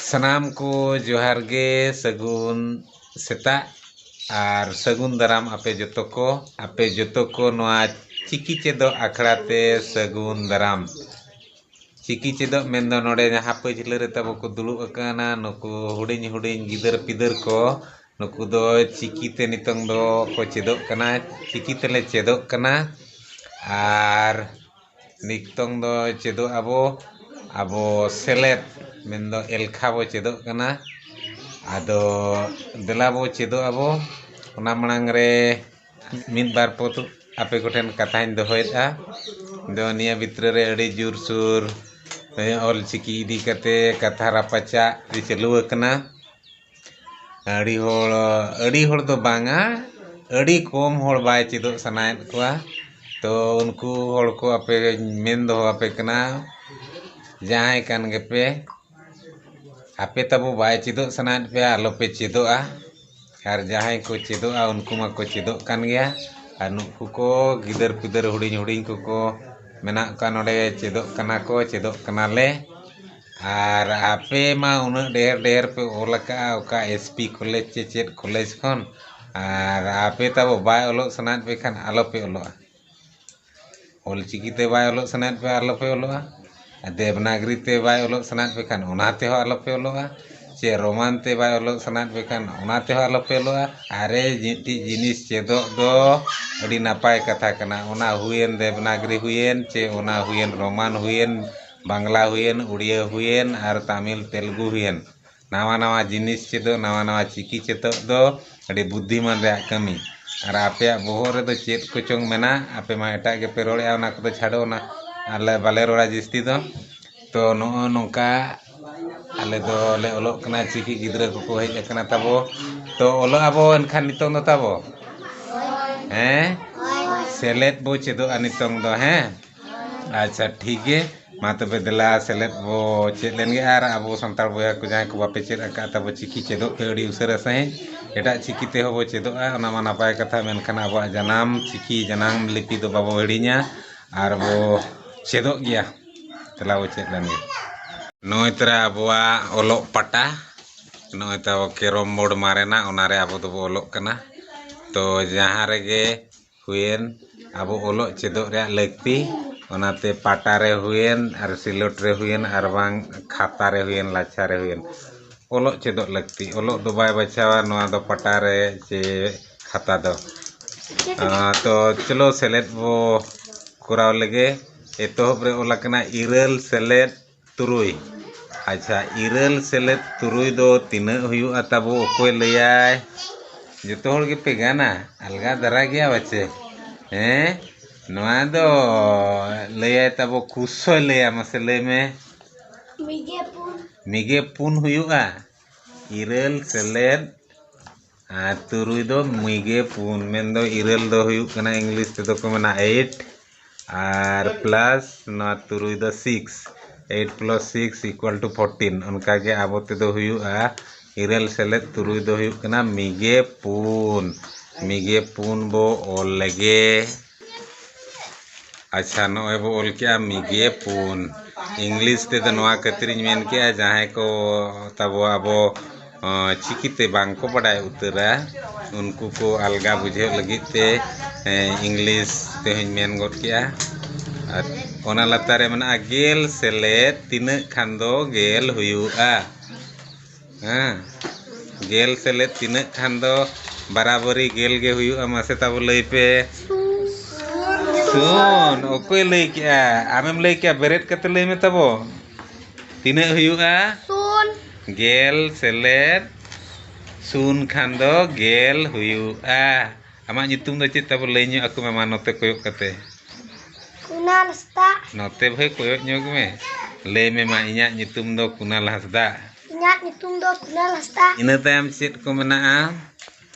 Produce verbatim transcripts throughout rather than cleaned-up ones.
ᱥᱟᱱᱟᱢ ᱠᱚ ᱡᱚᱦᱟᱨ ᱜᱮ, ᱥᱟᱹᱜᱩᱱ ᱥᱮᱛᱟᱜ ᱟᱨ ᱥᱟᱹᱜᱩᱱ ᱫᱟᱨᱟᱢ ᱟᱯᱮ ᱡᱚᱛᱚ ᱠᱚ, ᱟᱯᱮ ᱡᱚᱛᱚ ᱠᱚ ᱱᱚᱣᱟ ᱪᱤᱠᱤ ᱪᱮᱫᱚᱜ ᱟᱠᱷᱲᱟ ᱛᱮ ᱥᱟᱹᱜᱩᱱ ᱫᱟᱨᱟᱢ᱾ ᱪᱤᱠᱤ ᱪᱮᱫᱚᱜ ᱢᱮᱱᱫᱚ ᱱᱚᱰᱮ ᱡᱟᱦᱟᱸ ᱯᱟᱹᱪᱷᱞᱟᱹ ᱨᱮ ᱛᱟᱵᱚ ᱠᱚ ᱫᱩᱲᱩᱵ ᱟᱠᱟᱱᱟ, ᱱᱩᱠᱩ ᱦᱩᱰᱤᱧ ᱦᱩᱰᱤᱧ ᱜᱤᱫᱟᱹᱨ ᱯᱤᱫᱟᱹᱨ ᱠᱚ, ᱱᱩᱠᱩ ᱫᱚ ᱪᱤᱠᱤ ᱛᱮ ᱱᱤᱛᱚᱝ ᱫᱚ ᱠᱚ ᱪᱮᱫᱚᱜ ᱠᱟᱱᱟ, ᱪᱤᱠᱤ ᱛᱮᱞᱮ ᱪᱮᱫᱚᱜ ᱠᱟᱱᱟ᱾ ᱟᱨ ᱱᱤᱛᱚᱝ ᱫᱚ ᱪᱮᱫᱚᱜ ᱟᱵᱚ, ᱟᱵᱚ ᱥᱮᱞᱮᱫ ᱢᱮᱱᱫᱚ ᱮᱞᱠᱷᱟ ᱵᱚ ᱪᱮᱫᱚᱜ ᱠᱟᱱᱟ᱾ ᱟᱫᱚ ᱫᱮᱞᱟ ᱵᱚ ᱪᱮᱫᱚᱜ ᱟᱵᱚ᱾ ᱚᱱᱟ ᱢᱟᱲᱟᱝ ᱨᱮ ᱢᱤᱫ ᱵᱟᱨ ᱯᱚᱫ ᱟᱯᱮ ᱠᱚᱴᱷᱮᱱ ᱠᱟᱛᱷᱟᱧ ᱫᱚᱦᱚᱭᱮᱫᱼᱟ᱾ ᱫᱚ ᱱᱤᱭᱟᱹ ᱵᱷᱤᱛᱨᱤ ᱨᱮ ᱟᱹᱰᱤ ᱡᱳᱨᱥᱳᱨ ᱚᱞ ᱪᱤᱠᱤ ᱤᱫᱤ ᱠᱟᱛᱮ ᱠᱟᱛᱷᱟ ᱨᱟᱯᱟᱪᱟᱜ ᱪᱟᱹᱞᱩ ᱟᱠᱟᱱᱟ᱾ ᱟᱹᱰᱤ ᱦᱚᱲ, ᱟᱹᱰᱤ ᱦᱚᱲ ᱫᱚ ᱵᱟᱝᱟ, ᱟᱹᱰᱤ ᱠᱚᱢ ᱦᱚᱲ ᱵᱟᱭ ᱪᱮᱫᱚᱜ ᱥᱟᱱᱟᱭᱮᱫ ᱠᱚᱣᱟ᱾ ᱛᱚ ᱩᱱᱠᱩ ᱦᱚᱲ ᱠᱚ ᱟᱯᱮ ᱢᱮᱱ ᱫᱚᱦᱚ ᱟᱯᱮ ᱠᱟᱱᱟ, ᱡᱟᱦᱟᱸᱭ ᱠᱟᱱ ᱜᱮᱯᱮ, ᱟᱯᱮ ᱛᱟᱵᱚ ᱵᱟᱭ ᱪᱮᱫᱚᱜ ᱥᱟᱱᱟᱭᱮᱫ ᱯᱮᱭᱟ, ᱟᱞᱚᱯᱮ ᱪᱮᱫᱚᱜᱼᱟ᱾ ᱟᱨ ᱡᱟᱦᱟᱸᱭ ᱠᱚ ᱪᱮᱫᱚᱜᱼᱟ, ᱩᱱᱠᱩ ᱢᱟᱠᱚ ᱪᱮᱫᱚᱜ ᱠᱟᱱ ᱜᱮᱭᱟ᱾ ᱟᱨ ᱱᱩᱠᱩ ᱠᱚ ᱜᱤᱫᱟᱹᱨ ᱯᱤᱫᱟᱹᱨ ᱦᱩᱰᱤᱧ ᱦᱩᱰᱤᱧ ᱠᱚᱠᱚ ᱢᱮᱱᱟᱜ ᱠᱚᱣᱟ ᱱᱚᱰᱮ, ᱪᱮᱫᱚᱜ ᱠᱟᱱᱟ ᱠᱚ, ᱪᱮᱫᱚᱜ ᱠᱟᱱᱟᱞᱮ᱾ ᱟᱨ ᱟᱯᱮ ᱢᱟ ᱩᱱᱟᱹᱜ ᱰᱷᱮᱨ ᱰᱷᱮᱨ ᱯᱮ ᱚᱞ ᱟᱠᱟᱫᱼᱟ, ᱚᱠᱟ ᱮᱥ ᱯᱤ ᱠᱚᱞᱮᱡᱽ ᱪᱮ ᱪᱮᱫ ᱠᱚᱞᱮᱡᱽ ᱠᱷᱚᱱ᱾ ᱟᱨ ᱟᱯᱮ ᱛᱟᱵᱚ ᱵᱟᱭ ᱚᱞᱚᱜ ᱥᱟᱱᱟᱭᱮᱫ ᱯᱮ ᱠᱷᱟᱱ ᱟᱞᱚᱯᱮ ᱚᱞᱚᱜᱼᱟ᱾ ᱚᱞᱪᱤᱠᱤ ᱛᱮ ᱵᱟᱭ ᱚᱞᱚᱜ ᱥᱟᱱᱟᱭᱮᱫ ᱯᱮ ᱟᱞᱚᱯᱮ ᱚᱞᱚᱜᱼᱟ᱾ ᱟᱨ ᱫᱮᱵᱽᱱᱟᱜᱽᱨᱤ ᱛᱮ ᱵᱟᱭ ᱚᱞᱚᱜ ᱥᱟᱱᱟᱭᱮᱫ ᱯᱮ ᱠᱷᱟᱱ ᱚᱱᱟ ᱛᱮᱦᱚᱸ ᱟᱞᱚᱯᱮ ᱚᱞᱚᱜᱼᱟ᱾ ᱪᱮ ᱨᱳᱢᱟᱱ ᱛᱮ ᱵᱟᱭ ᱚᱞᱚᱜ ᱥᱟᱱᱟᱭᱮᱫ ᱯᱮ ᱠᱷᱟᱱ ᱚᱱᱟ ᱛᱮᱦᱚᱸ ᱟᱞᱚᱯᱮ ᱚᱞᱚᱜᱼᱟ᱾ ᱟᱨᱮ ᱢᱤᱫᱴᱤᱡ ᱡᱤᱱᱤᱥ ᱪᱮᱫᱚᱜ ᱫᱚ ᱟᱹᱰᱤ ᱱᱟᱯᱟᱭ ᱠᱟᱛᱷᱟ ᱠᱟᱱᱟ᱾ ᱚᱱᱟ ᱦᱩᱭᱮᱱ ᱫᱮᱵᱽᱱᱟᱜᱽᱨᱤ ᱦᱩᱭᱮᱱ, ᱪᱮ ᱚᱱᱟ ᱦᱩᱭᱮᱱ ᱨᱳᱢᱟᱱ ᱦᱩᱭᱮᱱ, ᱵᱟᱝᱞᱟ ᱦᱩᱭᱮᱱ, ᱩᱲᱤᱭᱟᱹ ᱦᱩᱭᱮᱱ ᱟᱨ ᱛᱟᱢᱤᱞ ᱛᱮᱞᱜᱩ ᱦᱩᱭᱮᱱ, ᱱᱟᱣᱟ ᱱᱟᱣᱟ ᱡᱤᱱᱤᱥ ᱪᱮᱫᱚᱜ, ᱱᱟᱣᱟ ᱱᱟᱣᱟ ᱪᱤᱠᱤ ᱪᱮᱫᱚᱜ ᱫᱚ ᱟᱹᱰᱤ ᱵᱩᱫᱽᱫᱷᱤᱢᱟᱱ ᱨᱮᱭᱟᱜ ᱠᱟᱹᱢᱤ᱾ ᱟᱨ ᱟᱯᱮᱭᱟᱜ ᱵᱚᱦᱚᱜ ᱨᱮᱫᱚ ᱪᱮᱫ ᱠᱚᱪᱚᱝ ᱢᱮᱱᱟᱜ, ᱟᱯᱮ ᱢᱟ ᱮᱴᱟᱜ ᱜᱮᱯᱮ ᱨᱚᱲᱮᱫᱼᱟ, ᱚᱱᱟ ᱠᱚᱫᱚ ᱪᱷᱟᱰᱚ, ᱚᱱᱟ ᱟᱞᱮ ᱵᱟᱞᱮ ᱨᱚᱲᱟ ᱡᱟᱹᱥᱛᱤ ᱫᱚ᱾ ᱛᱚ ᱱᱚᱜᱼᱚ ᱱᱚᱝᱠᱟ ᱟᱞᱮ ᱫᱚᱞᱮ ᱚᱞᱚᱜ ᱠᱟᱱᱟ, ᱪᱤᱠᱤ ᱜᱤᱫᱽᱨᱟᱹ ᱠᱚᱠᱚ ᱦᱮᱡ ᱟᱠᱟᱱᱟ ᱛᱟᱵᱚ᱾ ᱛᱚ ᱚᱞᱚᱜ ᱟᱵᱚ ᱮᱱᱠᱷᱟᱱ ᱱᱤᱛᱚᱝ ᱫᱚ ᱛᱟᱵᱚ, ᱦᱮᱸ, ᱥᱮᱞᱮᱫ ᱵᱚ ᱪᱮᱫᱚᱜᱼᱟ ᱱᱤᱛᱚᱝ ᱫᱚ, ᱦᱮᱸ᱾ ᱟᱪᱪᱷᱟ, ᱴᱷᱤᱠ ᱜᱮ᱾ ᱢᱟ ᱛᱚᱵᱮ ᱫᱮᱞᱟ ᱥᱮᱞᱮᱫ ᱵᱚ ᱪᱮᱫ ᱞᱮᱱ ᱜᱮ᱾ ᱟᱨ ᱟᱵᱚ ᱥᱟᱱᱛᱟᱲ ᱵᱚᱭᱦᱟ ᱠᱚ ᱡᱟᱦᱟᱸᱭ ᱠᱚ ᱵᱟᱯᱮ ᱪᱮᱫ ᱟᱠᱟᱫ ᱛᱟᱵᱚ ᱪᱤᱠᱤ, ᱪᱮᱫᱚᱜ ᱯᱮ ᱟᱹᱰᱤ ᱩᱥᱟᱹᱨᱟ ᱥᱟᱺᱦᱤᱡ᱾ ᱮᱴᱟᱜ ᱪᱤᱠᱤ ᱛᱮᱦᱚᱸ ᱵᱚ ᱪᱮᱫᱚᱜᱼᱟ, ᱚᱱᱟ ᱢᱟ ᱱᱟᱯᱟᱭ ᱠᱟᱛᱷᱟ, ᱢᱮᱱᱠᱷᱟᱱ ᱟᱵᱚᱣᱟᱜ ᱡᱟᱱᱟᱢ ᱪᱤᱠᱤ, ᱡᱟᱱᱟᱢ ᱞᱤᱯᱤ ᱫᱚ ᱵᱟᱵᱚ ᱦᱤᱲᱤᱧᱟ ᱟᱨ ᱵᱚ ᱪᱮᱫᱚᱜ ᱜᱮᱭᱟ᱾ ᱫᱮᱞᱟ ᱵᱚ ᱪᱮᱫ ᱞᱮᱱ ᱜᱮ᱾ ᱱᱚᱜᱼᱚᱭ ᱛᱚᱨᱟ ᱟᱵᱚᱣᱟᱜ ᱚᱞᱚᱜ ᱯᱟᱴᱟ, ᱱᱚᱜᱼᱚᱭ ᱛᱟᱵᱚ ᱠᱮᱨᱚᱢ ᱵᱳᱨᱰ ᱢᱟᱨᱮᱱᱟᱜ, ᱚᱱᱟᱨᱮ ᱟᱵᱚ ᱫᱚᱵᱚ ᱚᱞᱚᱜ ᱠᱟᱱᱟ᱾ ᱛᱚ ᱡᱟᱦᱟᱸ ᱨᱮᱜᱮ ᱦᱩᱭᱮᱱ, ᱟᱵᱚ ᱚᱞᱚᱜ ᱪᱮᱫᱚᱜ ᱨᱮᱭᱟᱜ ᱞᱟᱹᱠᱛᱤ᱾ ᱚᱱᱟᱛᱮ ᱯᱟᱴᱟ ᱨᱮ ᱦᱩᱭᱮᱱ, ᱟᱨ ᱥᱤᱞᱚᱴ ᱨᱮ ᱦᱩᱭᱮᱱ, ᱟᱨ ᱵᱟᱝ ᱠᱷᱟᱛᱟ ᱨᱮ ᱦᱩᱭᱮᱱ, ᱞᱟᱪᱷᱟ ᱨᱮ ᱦᱩᱭᱮᱱ, ᱚᱞᱚᱜ ᱪᱮᱫᱚᱜ ᱞᱟᱹᱠᱛᱤ᱾ ᱚᱞᱚᱜ ᱫᱚ ᱵᱟᱭ ᱵᱟᱪᱷᱟᱣᱟ, ᱱᱚᱣᱟ ᱫᱚ ᱯᱟᱴᱟ ᱨᱮ ᱪᱮ ᱠᱷᱟᱛᱟ ᱫᱚ᱾ ᱟᱸ, ᱛᱚ ᱪᱚᱞᱚ ᱥᱮᱞᱮᱫ ᱵᱚ ᱠᱚᱨᱟᱣ ᱞᱮᱜᱮ᱾ ᱮᱛᱚᱦᱚᱵ ᱨᱮ ᱚᱞ ᱟᱠᱟᱱᱟ ᱤᱨᱟᱹᱞ ᱥᱮᱞᱮᱫ ᱛᱩᱨᱩᱭ᱾ ᱟᱪᱪᱷᱟ, ᱤᱨᱟᱹᱞ ᱥᱮᱞᱮᱫ ᱛᱩᱨᱩᱭ ᱫᱚ ᱛᱤᱱᱟᱹᱜ ᱦᱩᱭᱩᱜᱼᱟ ᱛᱟᱵᱚ? ᱚᱠᱚᱭ ᱞᱟᱹᱭᱟᱭ? ᱡᱚᱛᱚ ᱦᱚᱲ ᱜᱮᱯᱮ ᱜᱟᱱᱟ? ᱟᱞᱜᱟ ᱫᱷᱟᱨᱟ ᱜᱮᱭᱟ ᱵᱟᱪᱮ? ᱦᱮᱸ, ᱱᱚᱣᱟ ᱫᱚ ᱞᱟᱹᱭᱟᱭ ᱛᱟᱵᱚ ᱠᱩᱥᱚᱭ ᱞᱟᱹᱭᱟ, ᱢᱟᱥᱮ ᱞᱟᱹᱭ ᱢᱮ᱾ ᱢᱤᱜᱮ ᱯᱩᱱ᱾ ᱢᱤᱜᱮ ᱯᱩᱱ ᱦᱩᱭᱩᱜᱼᱟ᱾ ᱤᱨᱟᱹᱞ ᱥᱮᱞᱮᱫ ᱟᱨ ᱛᱩᱨᱩᱭ ᱫᱚ ᱢᱤᱜᱮ ᱯᱩᱱ, ᱢᱮᱱᱫᱚ ᱤᱨᱟᱹᱞ ᱫᱚ ᱦᱩᱭᱩᱜ ᱠᱟᱱᱟ, ᱤᱝᱞᱤᱥ ᱛᱮᱫᱚ ᱠᱚ ᱢᱮᱱᱟ ᱮᱭᱤᱴ, ᱟᱨ ᱯᱞᱟᱥ ᱱᱚᱣᱟ ᱛᱩᱨᱩᱭ ᱫᱚ six. Eight plus six equal to fourteen. ᱚᱱᱠᱟᱜᱮ ᱟᱵᱚ ᱛᱮᱫᱚ ᱦᱩᱭᱩᱜᱼᱟ, ᱤᱨᱟᱹᱞ ᱥᱮᱞᱮᱫ ᱛᱩᱨᱩᱭ ᱫᱚ ᱦᱩᱭᱩᱜ ᱠᱟᱱᱟ ᱢᱤᱜᱮ ᱯᱩᱱ᱾ ᱢᱤᱜᱮ ᱯᱩᱱ ᱵᱚ ᱚᱞ ᱞᱮᱜᱮ᱾ ᱟᱪᱪᱷᱟ, ᱱᱚᱜᱼᱚᱭ ᱵᱚ ᱚᱞ ᱠᱮᱜᱼᱟ ᱢᱤᱜᱮ ᱯᱩᱱ᱾ ᱤᱝᱞᱤᱥ ᱛᱮᱫᱚ ᱱᱚᱣᱟ ᱠᱷᱟᱹᱛᱤᱨᱤᱧ ᱢᱮᱱ ᱠᱮᱜᱼᱟ, ᱡᱟᱦᱟᱸᱭ ᱠᱚ ᱛᱟᱵᱚ ᱟᱵᱚ, ᱚ, ᱪᱤᱠᱤᱛᱮ ᱵᱟᱝ ᱠᱚ ᱵᱟᱰᱟᱭ ᱩᱛᱟᱹᱨᱟ, ᱩᱱᱠᱩ ᱠᱚ ᱟᱞᱜᱟ ᱵᱩᱡᱷᱟᱹᱜ ᱞᱟᱹᱜᱤᱫ ᱛᱮ, ᱮ, ᱤᱝᱞᱤᱥ ᱛᱮᱦᱚᱧ ᱢᱮᱱ ᱜᱚᱫ ᱠᱮᱜᱼᱟ᱾ ᱟᱨ ᱚᱱᱟ ᱞᱟᱛᱟᱨ ᱨᱮ ᱢᱮᱱᱟᱜᱼᱟ, ᱜᱮᱞ ᱥᱮᱞᱮᱫ ᱛᱤᱱᱟᱹᱜ ᱠᱷᱟᱱ ᱫᱚ ᱜᱮᱞ ᱦᱩᱭᱩᱜᱼᱟ? ᱦᱮᱸ, ᱜᱮᱞ ᱥᱮᱞᱮᱫ ᱛᱤᱱᱟᱹᱜ ᱠᱷᱟᱱ ᱫᱚ ᱵᱟᱨᱟᱵᱟᱹᱨᱤ ᱜᱮᱞ ᱜᱮ ᱦᱩᱭᱩᱜᱼᱟ? ᱢᱟᱥᱮ ᱛᱟᱵᱚ ᱞᱟᱹᱭ ᱯᱮ᱾ ᱥᱩᱱ᱾ ᱚᱠᱚᱭ ᱞᱟᱹᱭ ᱠᱮᱜᱼᱟ? ᱟᱢᱮᱢ ᱞᱟᱹᱭ ᱠᱮᱜᱼᱟ, ᱵᱮᱨᱮᱫ ᱠᱟᱛᱮ ᱞᱟᱹᱭ ᱢᱮ ᱛᱟᱵᱚ᱾ ᱛᱤᱱᱟᱹᱜ ᱦᱩᱭᱩᱜᱼᱟ? ᱥᱩᱱ᱾ ᱜᱮᱞ ᱥᱮᱞᱮᱫ ᱥᱩᱱ ᱠᱷᱟᱱ ᱫᱚ ᱜᱮᱞ ᱦᱩᱭᱩᱜᱼᱟ᱾ ᱟᱢᱟᱜ ᱧᱩᱛᱩᱢ ᱫᱚ ᱪᱮᱫ ᱛᱟᱵᱚ? ᱞᱟᱹᱭ ᱧᱚᱜ ᱟᱠᱚ ᱢᱮ ᱢᱟ, ᱱᱚᱛᱮ ᱠᱚᱭᱚᱜ ᱠᱟᱛᱮ᱾ ᱠᱩᱱᱟᱞ ᱦᱟᱸᱥᱫᱟ᱾ ᱱᱚᱛᱮ ᱵᱷᱟᱹᱭ ᱠᱚᱭᱚᱜ ᱧᱚᱜ ᱢᱮ, ᱞᱟᱹᱭ ᱢᱮ ᱢᱟ, ᱤᱧᱟᱹᱜ ᱧᱩᱛᱩᱢ ᱫᱚ ᱠᱩᱱᱟᱞ ᱦᱟᱸᱥᱫᱟ᱾ ᱤᱧᱟᱹᱜ ᱧᱩᱛᱩᱢ ᱫᱚ ᱠᱩᱱᱟᱞ ᱦᱟᱸᱥᱫᱟ᱾ ᱤᱱᱟᱹ ᱛᱟᱭᱚᱢ ᱪᱮᱫ ᱠᱚ ᱢᱮᱱᱟᱜᱼᱟ?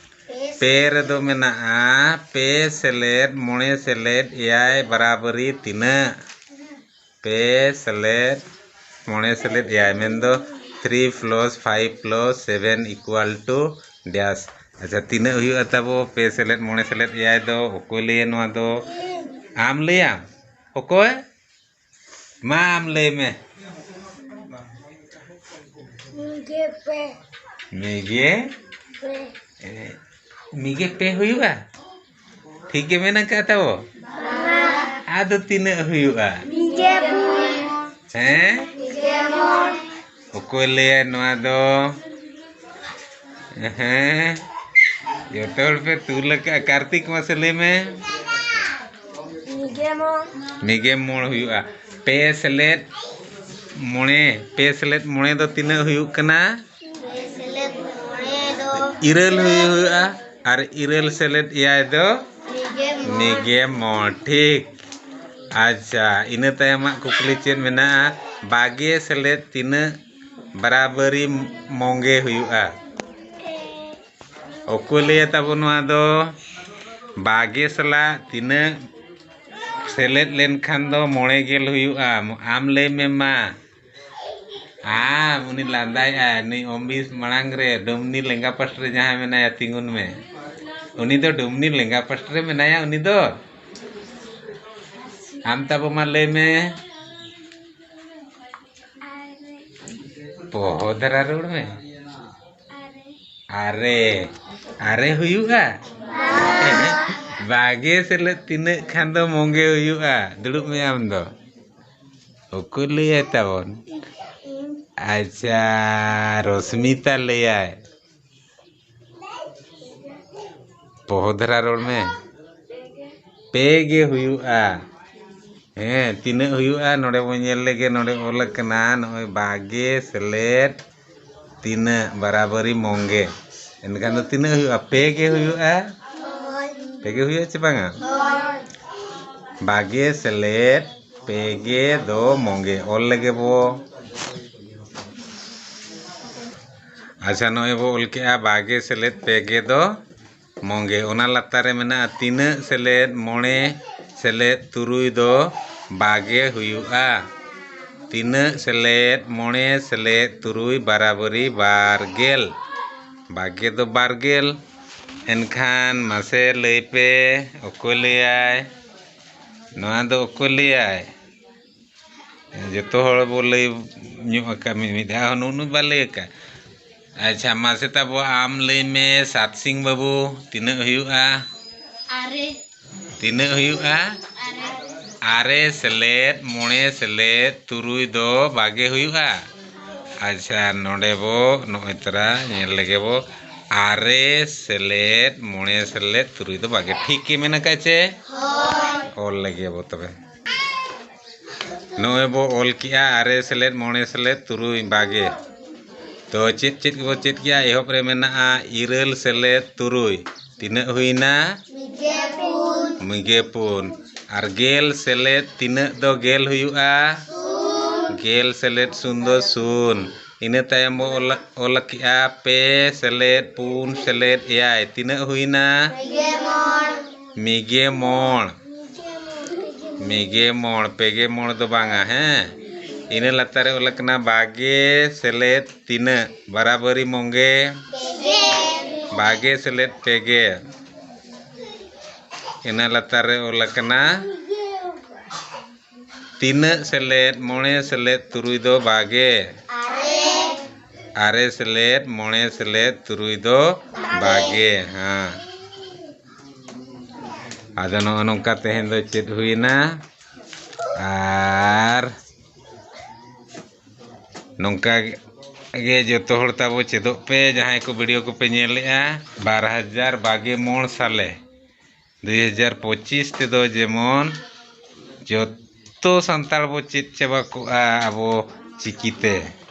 ᱯᱮ ᱨᱮᱫᱚ ᱢᱮᱱᱟᱜᱼᱟ ᱯᱮ ᱥᱮᱞᱮᱫ ᱢᱚᱬᱮ ᱥᱮᱞᱮᱫ ᱮᱭᱟᱭ ᱵᱟᱨᱟᱵᱟᱹᱨᱤ ᱛᱤᱱᱟᱹᱜ? ᱯᱮ ᱥᱮᱞᱮᱫ ᱢᱚᱬᱮ ᱥᱮᱞᱮᱫ ᱮᱭᱟᱭ, ᱢᱮᱱᱫᱚ three plus five plus seven equal to dash᱾ ᱟᱪᱪᱷᱟ, ᱛᱤᱱᱟᱹᱜ ᱦᱩᱭᱩᱜᱼᱟ ᱛᱟᱵᱚ ᱯᱮ ᱥᱮᱞᱮᱫ ᱢᱚᱬᱮ ᱥᱮᱞᱮᱫ ᱮᱭᱟᱭ ᱫᱚ? ᱚᱠᱚᱭ ᱞᱟᱹᱭᱟ ᱱᱚᱣᱟ ᱫᱚ? ᱟᱢ ᱞᱟᱹᱭᱟᱢ? ᱚᱠᱚᱭ? ᱢᱟ ᱟᱢ ᱞᱟᱹᱭ ᱢᱮ᱾ ᱢᱤᱜᱮ ᱯᱮ᱾ ᱢᱤᱜᱮ ᱯᱮ᱾ ᱮ, ᱢᱤᱜᱮ ᱯᱮ ᱦᱩᱭᱩᱜᱼᱟ? ᱴᱷᱤᱠ ᱜᱮ ᱢᱮᱱ ᱟᱠᱟᱫ ᱛᱟᱵᱚ? ᱟᱫᱚ ᱛᱤᱱᱟᱹᱜ ᱦᱩᱭᱩᱜᱼᱟ? ᱢᱤᱜᱮ ᱯᱩᱱ᱾ ᱦᱮᱸ? ᱢᱤᱜᱮ ᱢᱚᱬ᱾ ᱚᱠᱚᱭ ᱞᱟᱹᱭᱟ ᱱᱚᱣᱟ ᱫᱚ? ᱦᱮᱸ, ᱡᱚᱛᱚ ᱦᱚᱲ ᱯᱮ ᱛᱩᱞ ᱟᱠᱟᱫᱼᱟ᱾ ᱠᱟᱨᱛᱤᱠ, ᱢᱟᱥᱮ ᱞᱟᱹᱭ ᱢᱮ᱾ ᱢᱤᱜᱮ ᱢᱚᱬ᱾ ᱢᱤᱜᱮ ᱢᱚᱬ ᱦᱩᱭᱩᱜᱼᱟ᱾ ᱯᱮ ᱥᱮᱞᱮᱫ ᱢᱚᱬᱮ, ᱯᱮ ᱥᱮᱞᱮᱫ ᱢᱚᱬᱮ ᱫᱚ ᱛᱤᱱᱟᱹᱜ ᱦᱩᱭᱩᱜ ᱠᱟᱱᱟ? ᱯᱮ ᱥᱮᱞᱮᱫ ᱢᱚᱬᱮ ᱫᱚ ᱤᱨᱟᱹᱞ ᱦᱩᱭᱩᱜᱼᱟ᱾ ᱟᱨ ᱤᱨᱟᱹᱞ ᱥᱮᱞᱮᱫ ᱮᱭᱟᱭ ᱫᱚ? ᱢᱤᱜᱮ ᱢᱚᱬ᱾ ᱢᱤᱜᱮ ᱢᱚᱬ, ᱴᱷᱤᱠ᱾ ᱟᱪᱪᱷᱟ, ᱤᱱᱟᱹ ᱛᱟᱭᱚᱢᱟᱜ ᱠᱩᱠᱞᱤ ᱪᱮᱫ ᱢᱮᱱᱟᱜᱼᱟ? ᱵᱟᱜᱮ ᱥᱮᱞᱮᱫ ᱛᱤᱱᱟᱹᱜ ᱵᱟᱨᱟᱵᱟᱹᱨᱤ ᱢᱚᱝᱜᱮ ᱦᱩᱭᱩᱜᱼᱟ? ᱚᱠᱚᱭ ᱞᱟᱹᱭᱟ ᱛᱟᱵᱚ ᱱᱚᱣᱟ ᱫᱚ? ᱵᱟᱜᱮ ᱥᱟᱞᱟᱜ ᱛᱤᱱᱟᱹᱜ ᱥᱮᱞᱮᱫ ᱞᱮᱱᱠᱷᱟᱱ ᱫᱚ ᱢᱚᱬᱮ ᱜᱮᱞ ᱦᱩᱭᱩᱜᱼᱟ? ᱟᱢ ᱞᱟᱹᱭ ᱢᱮ ᱢᱟ᱾ ᱟᱢ, ᱩᱱᱤ ᱞᱟᱸᱫᱟᱭᱮᱜᱼᱟᱭ, ᱱᱩᱭ ᱚᱢᱵᱤᱥ ᱢᱟᱲᱟᱝ ᱨᱮ ᱰᱩᱢᱱᱤ ᱞᱮᱸᱜᱟ ᱯᱟᱥᱴᱟ ᱨᱮ ᱡᱟᱦᱟᱸᱭ ᱢᱮᱱᱟᱭᱟ, ᱛᱤᱸᱜᱩᱱ ᱢᱮ᱾ ᱩᱱᱤ ᱫᱚ ᱰᱩᱢᱱᱤ ᱞᱮᱸᱜᱟ ᱯᱟᱥᱴᱟ ᱨᱮ ᱢᱮᱱᱟᱭᱟ, ᱩᱱᱤ ᱫᱚ᱾ ᱟᱢ ᱛᱟᱵᱚ ᱢᱟ ᱞᱟᱹᱭ ᱢᱮ᱾ ᱯᱚᱦᱚ ᱫᱷᱟᱨᱟ ᱨᱚᱲ ᱢᱮ᱾ ᱟᱨᱮ᱾ ᱟᱨᱮ ᱦᱩᱭᱩᱜᱼᱟ? ᱵᱟᱜᱮ ᱥᱮᱞᱮᱫ ᱛᱤᱱᱟᱹᱜ ᱠᱷᱟᱱ ᱫᱚ ᱢᱚᱝᱜᱮ ᱦᱩᱭᱩᱜᱼᱟ? ᱫᱩᱲᱩᱵ ᱢᱮ ᱟᱢ ᱫᱚ᱾ ᱚᱠᱚᱭ ᱞᱟᱹᱭᱟᱭ ᱛᱟᱵᱚᱱ? ᱟᱪᱪᱷᱟ, ᱨᱚᱥᱢᱤᱛᱟ ᱞᱟᱹᱭᱟᱭ᱾ ᱯᱚᱦᱚ ᱫᱷᱟᱨᱟ ᱨᱚᱲ ᱢᱮ᱾ ᱯᱮ ᱜᱮ ᱦᱩᱭᱩᱜᱼᱟ᱾ ᱦᱮᱸ, ᱛᱤᱱᱟᱹᱜ ᱦᱩᱭᱩᱜᱼᱟ? ᱱᱚᱰᱮ ᱵᱚᱱ ᱧᱮᱞ ᱞᱮᱜᱮ, ᱱᱚᱰᱮ ᱚᱞ ᱟᱠᱟᱱᱟ, ᱱᱚᱜᱼᱚᱭ ᱵᱟᱜᱮ ᱥᱮᱞᱮᱫ ᱛᱤᱱᱟᱹᱜ ᱵᱟᱨᱟᱵᱟᱹᱨᱤ ᱢᱚᱝᱜᱮ᱾ ᱮᱱᱠᱷᱟᱱ ᱫᱚ ᱛᱤᱱᱟᱹᱜ ᱦᱩᱭᱩᱜᱼᱟ? ᱯᱮ ᱜᱮ ᱦᱩᱭᱩᱜᱼᱟ᱾ ᱯᱮ ᱜᱮ ᱦᱩᱭᱩᱜᱼᱟ ᱪᱮ ᱵᱟᱝᱟ? ᱵᱟᱜᱮ ᱥᱮᱞᱮᱫ ᱯᱮ ᱜᱮ ᱫᱚ ᱢᱚᱝᱜᱮ᱾ ᱚᱞ ᱞᱮᱜᱮ ᱵᱚ᱾ ᱟᱪᱪᱷᱟ, ᱱᱚᱜᱼᱚᱭ ᱵᱚ ᱚᱞ ᱠᱮᱜᱼᱟ, ᱵᱟᱜᱮ ᱥᱮᱞᱮᱫ ᱯᱮ ᱜᱮ ᱫᱚ ᱢᱚᱝᱜᱮ᱾ ᱚᱱᱟ ᱞᱟᱛᱟᱨ ᱨᱮ ᱢᱮᱱᱟᱜᱼᱟ, ᱛᱤᱱᱟᱹᱜ ᱥᱮᱞᱮᱫ ᱢᱚᱬᱮ ᱥᱮᱞᱮᱫ ᱛᱩᱨᱩᱭ ᱫᱚ ᱵᱟᱜᱮ ᱦᱩᱭᱩᱜᱼᱟ? ᱛᱤᱱᱟᱹᱜ ᱥᱮᱞᱮᱫ ᱢᱚᱬᱮ ᱥᱮᱞᱮᱫ ᱛᱩᱨᱩᱭ ᱵᱟᱨᱟᱵᱟᱹᱨᱤ ᱵᱟᱨ ᱜᱮᱞ? ᱵᱟᱜᱮ ᱫᱚ ᱵᱟᱨ ᱜᱮᱞ᱾ ᱮᱱᱠᱷᱟᱱ ᱢᱟᱥᱮ ᱞᱟᱹᱭ ᱯᱮ, ᱚᱠᱚᱭ ᱞᱟᱹᱭᱟᱭ? ᱱᱚᱣᱟ ᱫᱚ ᱚᱠᱚᱭ ᱞᱟᱹᱭᱟᱭ? ᱡᱚᱛᱚ ᱦᱚᱲ ᱵᱚ ᱞᱟᱹᱭ ᱧᱚᱜ ᱟᱠᱟᱫ ᱢᱤᱫ ᱢᱤᱫ ᱫᱷᱟᱣ, ᱱᱩᱜ ᱱᱩᱜ ᱵᱟ ᱞᱟᱹᱭ ᱟᱠᱟᱫ᱾ ᱟᱪᱪᱷᱟ, ᱢᱟᱥᱮ ᱛᱟᱵᱚ ᱟᱢ ᱞᱟᱹᱭ ᱢᱮ, ᱥᱟᱛ ᱥᱤᱝ ᱵᱟᱹᱵᱩ, ᱛᱤᱱᱟᱹᱜ ᱦᱩᱭᱩᱜᱼᱟ? ᱟᱨᱮ᱾ ᱛᱤᱱᱟᱹᱜ ᱦᱩᱭᱩᱜᱼᱟ? ᱟᱨᱮ᱾ ᱟᱨᱮ ᱥᱮᱞᱮᱫ ᱢᱚᱬᱮ ᱥᱮᱞᱮᱫ ᱛᱩᱨᱩᱭ ᱫᱚ ᱵᱟᱜᱮ ᱦᱩᱭᱩᱜᱼᱟ᱾ ᱟᱪᱪᱷᱟ, ᱱᱚᱰᱮ ᱵᱚ ᱱᱚᱜᱼᱚᱭ ᱛᱚᱨᱟ ᱧᱮᱞ ᱞᱮᱜᱮ ᱵᱚ, ᱟᱨᱮ ᱥᱮᱞᱮᱫ ᱢᱚᱬᱮ ᱥᱮᱞᱮᱫ ᱛᱩᱨᱩᱭ ᱫᱚ ᱵᱟᱜᱮ᱾ ᱴᱷᱤᱠ ᱜᱮ ᱢᱮᱱ ᱟᱠᱟᱫ ᱪᱮ? ᱚᱞ ᱞᱮᱜᱮ ᱵᱚ ᱛᱚᱵᱮ᱾ ᱱᱚᱜᱼᱚᱭ ᱵᱚ ᱚᱞ ᱠᱮᱜᱼᱟ ᱟᱨᱮ ᱥᱮᱞᱮᱫ ᱢᱚᱬᱮ ᱥᱮᱞᱮᱫ ᱛᱩᱨᱩᱭ ᱵᱟᱜᱮ᱾ ᱛᱚ ᱪᱮᱫ ᱪᱮᱫ ᱜᱮᱵᱚ ᱪᱮᱫ ᱠᱮᱜᱼᱟ? ᱮᱦᱚᱵ ᱨᱮ ᱢᱮᱱᱟᱜᱼᱟ ᱤᱨᱟᱹᱞ ᱥᱮᱞᱮᱫ ᱛᱩᱨᱩᱭ᱾ ᱛᱤᱱᱟᱹᱜ ᱦᱩᱭᱱᱟ? ᱢᱤᱜᱮ ᱯᱩᱱ᱾ ᱢᱤᱜᱮ ᱯᱩᱱ᱾ ᱟᱨ ᱜᱮᱞ ᱥᱮᱞᱮᱫ ᱛᱤᱱᱟᱹᱜ ᱫᱚ ᱜᱮᱞ ᱦᱩᱭᱩᱜᱼᱟ? ᱜᱮᱞ ᱥᱮᱞᱮᱫ ᱥᱩᱱ ᱫᱚ ᱥᱩᱱ᱾ ᱤᱱᱟᱹ ᱛᱟᱭᱚᱢ ᱵᱚ ᱚᱞ, ᱚᱞ ᱠᱮᱜᱼᱟ ᱯᱮ ᱥᱮᱞᱮᱫ ᱯᱩᱱ ᱥᱮᱞᱮᱫ ᱮᱭᱟᱭ᱾ ᱛᱤᱱᱟᱹᱜ ᱦᱩᱭᱱᱟ? ᱢᱤᱜᱮ ᱢᱚᱬ᱾ ᱢᱤᱜᱮ ᱢᱚᱬ᱾ ᱢᱤᱜᱮ ᱢᱚᱬ, ᱯᱮᱜᱮ ᱢᱚᱬ ᱫᱚ ᱵᱟᱝᱟ, ᱦᱮᱸ᱾ ᱤᱱᱟᱹ ᱞᱟᱛᱟᱨ ᱨᱮ ᱚᱞ ᱟᱠᱟᱱᱟ ᱵᱟᱜᱮ ᱥᱮᱞᱮᱫ ᱛᱤᱱᱟᱹᱜ? ᱵᱟᱨᱟᱵᱟᱨᱤ ᱢᱚᱝᱜᱮ᱾ ᱯᱮᱜᱮ᱾ ᱵᱟᱜᱮ ᱥᱮᱞᱮᱫ ᱯᱮᱜᱮ᱾ ᱤᱱᱟᱹ ᱞᱟᱛᱟᱨ ᱨᱮ ᱚᱞ ᱟᱠᱟᱱᱟ ᱛᱤᱱᱟᱹᱜ ᱥᱮᱞᱮᱫ ᱢᱚᱬᱮ ᱥᱮᱞᱮᱫ ᱛᱩᱨᱩᱭ ᱫᱚ ᱵᱟᱜᱮ᱾ ᱟᱨᱮ᱾ ᱟᱨᱮ ᱥᱮᱞᱮᱫ ᱢᱚᱬᱮ ᱥᱮᱞᱮᱫ ᱛᱩᱨᱩᱭ ᱫᱚ ᱵᱟᱜᱮ᱾ ᱦᱮᱸ᱾ ᱟᱫᱚ ᱱᱚᱜᱼᱚ ᱱᱚᱝᱠᱟ ᱛᱮᱦᱮᱧ ᱫᱚ ᱪᱮᱫ ᱦᱩᱭᱱᱟ? ᱟᱨ ᱱᱚᱝᱠᱟ ᱜᱮ ᱡᱚᱛᱚ ᱦᱚᱲ ᱛᱟᱵᱚ ᱪᱮᱫᱚᱜ ᱯᱮ, ᱡᱟᱦᱟᱸᱭ ᱠᱚ ᱵᱷᱤᱰᱤᱭᱳ ᱠᱚᱯᱮ ᱧᱮᱞᱮᱜᱼᱟ᱾ ᱵᱟᱨ ᱦᱟᱡᱟᱨ ᱵᱟᱜᱮ ᱢᱚᱬ ᱥᱟᱞᱮ, ᱫᱩᱭ ᱦᱟᱡᱟᱨ ᱯᱚᱸᱪᱤᱥ ᱛᱮᱫᱚ ᱡᱮᱢᱚᱱ ᱡᱚᱛᱚ ᱥᱟᱱᱛᱟᱲ ᱵᱚ ᱪᱮᱫ ᱪᱟᱵᱟ ᱠᱚᱜᱼᱟ ᱟᱵᱚ ᱪᱤᱠᱤᱛᱮ᱾